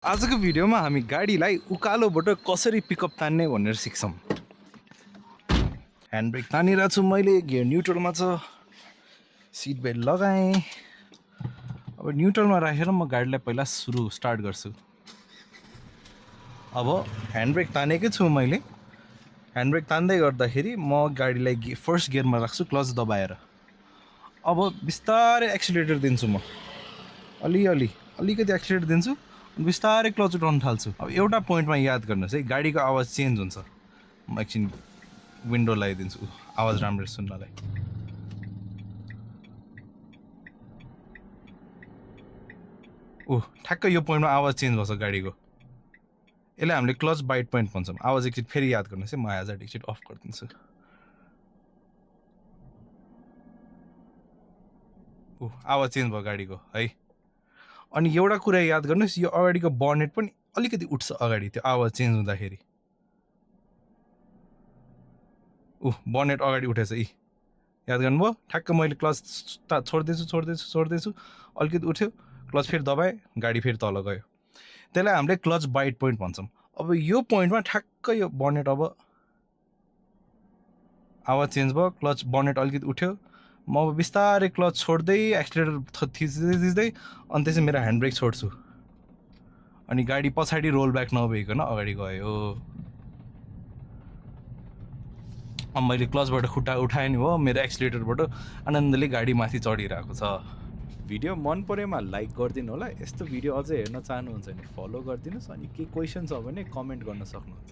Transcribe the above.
आजको भिडियोमा हामी गाडीलाई उकालोबाट कसरी पिकअप तान्ने भनेर सिक्छौँ। ह्यान्ड ब्रेक तानिरहेको छु मैले, गियर न्युट्रलमा छ, सिट बेल्ट लगाएँ। अब न्युट्रलमा राखेर म गाडीलाई पहिला स्टार्ट गर्छु। अब ह्यान्ड ब्रेक तानेकै छु मैले। ह्यान्ड ब्रेक तान्दै गर्दाखेरि म गाडीलाई फर्स्ट गियरमा राख्छु क्लच दबाएर। अब बिस्तारै एक्सिलेटर दिन्छु म, अलिकति एक्सिलेटर दिन्छु, बिस्तारै क्लच उठाउन थाल्छु। अब एउटा पोइन्टमा याद गर्नुहोस् है, गाडीको आवाज चेन्ज हुन्छ। म एकछिन विन्डो लगाइदिन्छु आवाज राम्ररी सुन्नलाई। ठ्याक्क यो पोइन्टमा आवाज चेन्ज भन्छ गाडीको। यसलाई हामीले क्लच बाइट पोइन्ट भन्छौँ। आवाज एकछिन फेरि याद गर्नुहोस् है, म ह्याजर्ड एकछिन अफ गरिदिन्छु। आवाज चेन्ज भयो गाडीको है। अनि एउटा कुरा याद गर्नुहोस्, यो अगाडिको बनेट पनि अलिकति उठ्छ अगाडि त्यो आवाज चेन्ज हुँदाखेरि। बनेट अगाडि उठेछ यी, याद गर्नुभयो। ठ्याक्क मैले क्लच छोड्दैछु, अलिकति उठ्यो, क्लच फेरि दबाएँ, गाडी फेरि तल गयो। त्यसलाई हामीले क्लच बाइट पोइन्ट भन्छौँ। अब यो पोइन्टमा ठ्याक्क यो बनेट अब आवाज चेन्ज भयो, क्लच बनेट अलिकति उठ्यो, म अब बिस्तारै क्लच छोड्दै एक्सिलेटर थिच्दै अनि त्यसै मेरो ह्यान्ड ब्रेक छोड्छु। अनि गाडी पछाडि रोल ब्याक नभइकन अगाडि गयो। अब मैले क्लचबाट खुट्टा उठाएँ नि हो, मेरो एक्सिलेटरबाट आनन्दले गाडी माथि चढिरहेको छ। भिडियो मन परेमा लाइक गरिदिनु होला। यस्तो भिडियो अझै हेर्न चाहनुहुन्छ भने फलो गरिदिनुहोस्। अनि के क्वेसन छ भने कमेन्ट गर्न सक्नुहुन्छ।